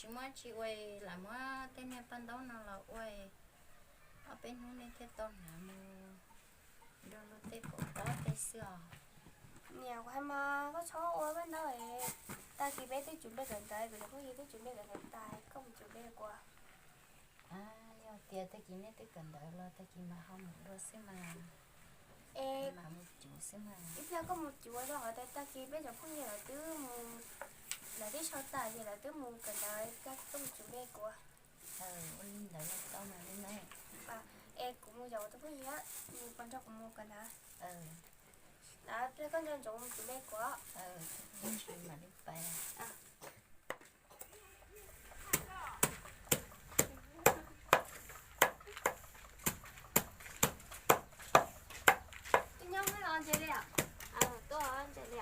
Tsis muaj tsi ua, lam muab tej niag paj ntaub no los ua, ob peb hnub nej thiaj tau hnav mus nrog luag tej pom pob tej xwb os. Niam, kuv hais mas koj txhob ua paj ntaub es, tag kis peb twb tsum npe kawm ntawv, kuv cov phooj ywg twb tsum npe kawm ntawv tas, koj mus tsum npe kuv. Yog tias tag kis nej twb kawm ntawv los tag kis mam ho mus dua xwb mas. Es mam mus cuv xwb mas. Ib pliag koj mus cuv rau hov tas, tag kis peb cov phooj ywg lawv twb mus, lawv twb sau tas ces lawv twb mus kawm ntawv, koj mus tsum npe kuv. Ua li ntawd los tau mas li na. Es kuv mus zov kuv tus phooj ywg, nws puas nrog kuv mus kawm ntawv? Ib pliag koj nco ntsoov mus tsum npe kuv. Ib ntsis mam li pais. Tuaj nyob los ntses li, tuaj ntses li,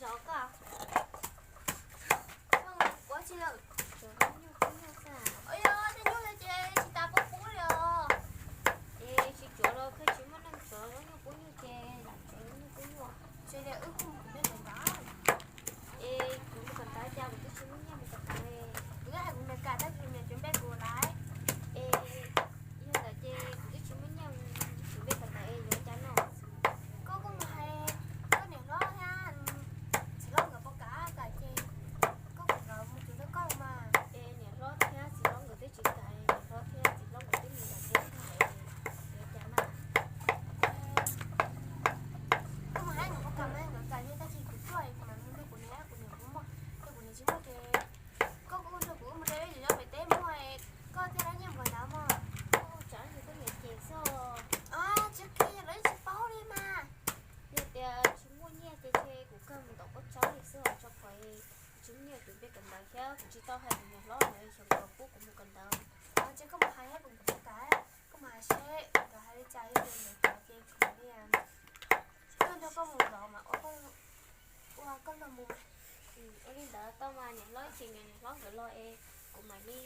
zov koj. Ua tsi lawm? Ua yog tej nyuj ces tsis tas pub pub li os. Es tsis cuav los koj tsis muaj neeg tsuav zaub nyuj pub nyuj ces lam tsuav zaub nyuj pub nyuj. Tsis li wb kuj mus kuv npe kawm ntawv. Es kuv mus kawm ntawv cas kuv twb tsis muaj nyiaj mus kawm ntawv. Kuv twb hais kuv niam kam tag kis niam tsum npe kuv lawm. Es yog ntawd ces kuv twb tsis muaj nyiaj mus tsum npe kawm ntawv es yuav cas no? Koj kuj mus hais koj niam hlob thiab txiv hlob nkawd puas kam, kam ces koj kom nkawd mus tsum npe koj mas. Es niam hlob thiab txiv hlob nkawd twb tsis kam, niam hlob thiab txiv hlob nkawd twb mus nram teb tag, yuav cas mas? Koj mus hais nkawd puas kam mas, nkawd kam ces tag kis kuv tuaj kuv mam mus nrog kuv niam, kuv niam kuv muaj, yog kuv niam tsis muaj ces koj kuj nrog kuv mus de zaub pem teb muag, koj thiaj tau nyiaj mus kawm ntawv mog. Kuv tsam koj niam cem xwb. Tsis kiag, yog lawv yeej tsis paub li mas. Yog tias tsis muaj nyiaj ces ntshe kuv kawg mus ntaus koj tsab li xwb os, tso pom tsis muaj nyiaj tsum npe kawm ntawv thiab kuv tsis tau hais kuv niam hlob lawv xyov nkawd pub kuv mus kawm ntawv. Ces koj mus hais thiab kuv niam puas kam, koj mus hais seb nkawd hais li cas, yog tias nkawd kam ces kuv mam li tuaj nrog koj mus zov mas ua koj nrog mus mas. Ua li ntawd tau mas niam hlob, ib chim niam hlob nkawd los es kuv mam li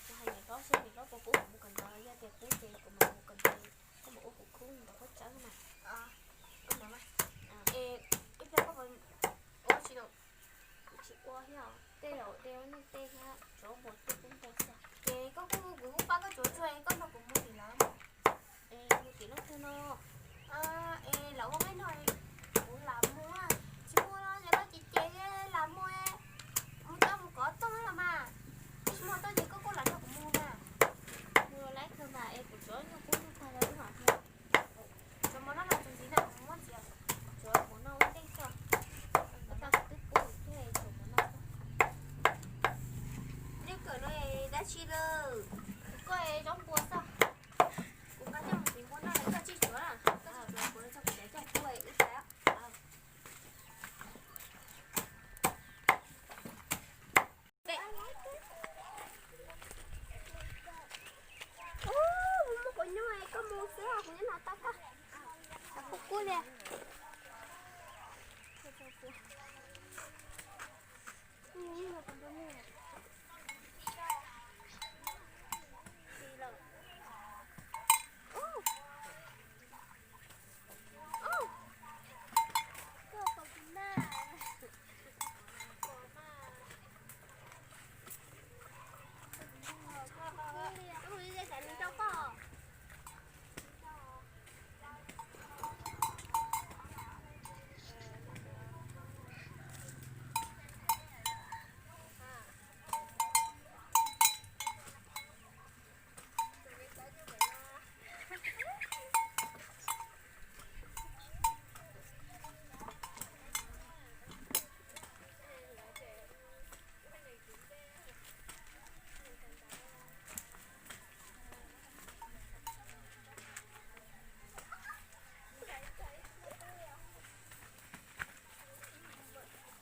mus hais niam hlob seb niam hlob puas pub kuv mus kawm ntawv, yog tias pub ces kuv mam mus kawm ntawv, koj mam ua kuv khub ntaus koj tsab mas. Es ib pliag koj puas ua tsis, kuv tsis ua thiab, tej zaum tej ua nyuj tej thiab tsuav npua tej kub npua xwb. Ces koj kuj, kuv kuj pab koj tsuav tsuag, koj nrog kuv mus tim lawv. Es mus tim leej twg no? Es lawv ua nqaij no, kuv lam mus, tsis muaj los ces koj ces ces lam mus, mus tau mus kov tooj los mas, tsis muaj tooj ces koj kuj lam nrog kuv mus mas. Mus lawm kawg mas es kuv tsuav nyuj kub nyuj tag lawm wb mam mus. Tsuav mov noj los tsuav ntxiv na, kuv muab ntxiv. Tsuav mov noj ua ntej xwb. Koj tau twb pub thiab tsuav mov noj xwb. Neb kawm no dab tsi lawm? Kuv koj zaub npua xwb. Kuv nqa coj mus tiv npua noj, koj tsij tsuav, koj tsij tsuav kuv tso kuv cov coj tuaj wb pais. Mus muab kuv nyuj, koj mus xwb, kuv nyob no tos koj. Kub kub li.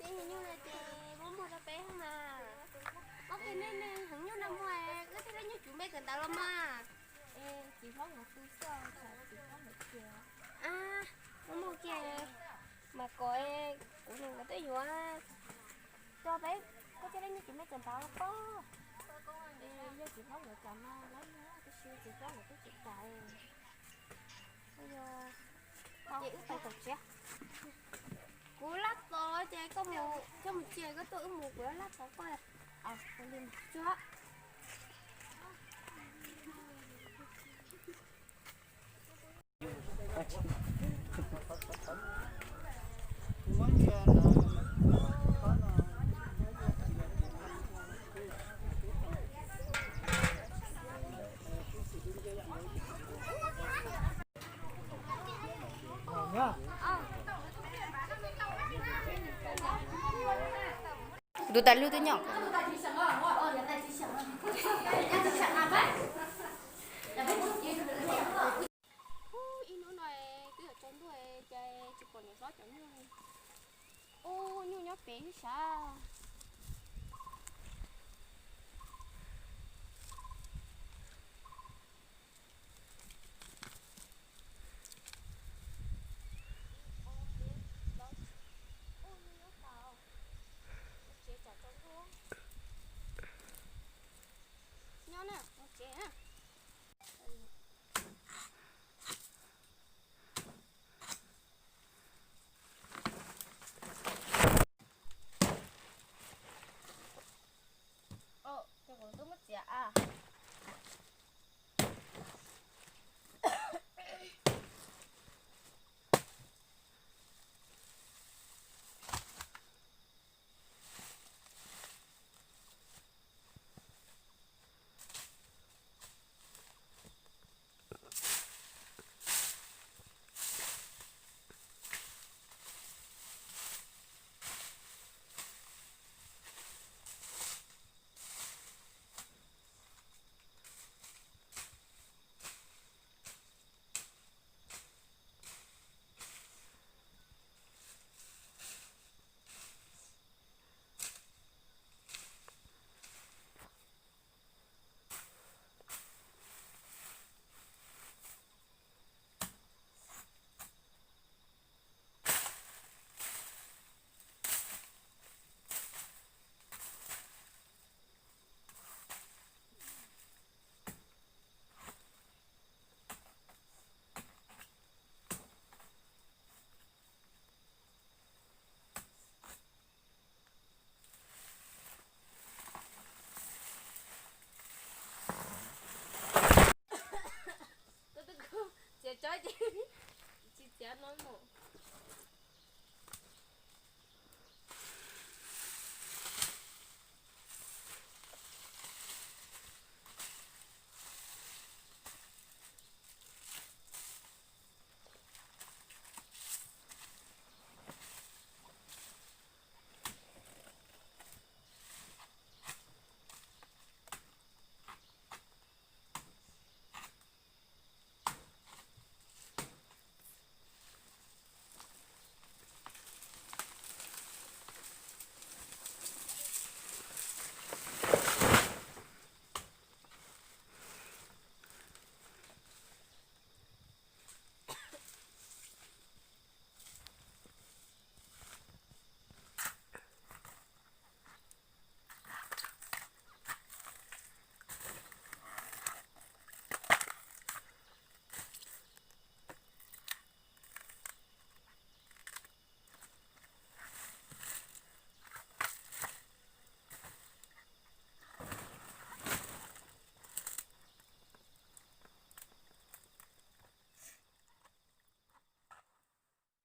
Tib nyuj no ces muab muag rau peb mas. Ob peb neeg heev nyuj no muag, wb thiaj li nyuag cuv npe kawm ntawv los mas. Txiv hlob nkawd tu xwb, txiv hlob nkawd kiag. Muab muag kiag mas kom kuv niam nkawd twb yuav rau peb, koj thiaj li nyuag cuv npe kawm ntawv pob. Yog txiv hlob nkawd kam mas lawv muag, tab sis txiv hlob nkawd twb tsis kam. Ces wb pais tom tsev. Kuv laj tos ces koj mus, koj mus tsev koj tuaj wb mus, kuv laj tos koj. Kuv tus tais lwg twb nyob. Ib hnub no twb yuav tsaus ntuj, cas tsis pom niam hlob cov nyuj. Ub, nyuj nyob pem xwb sav.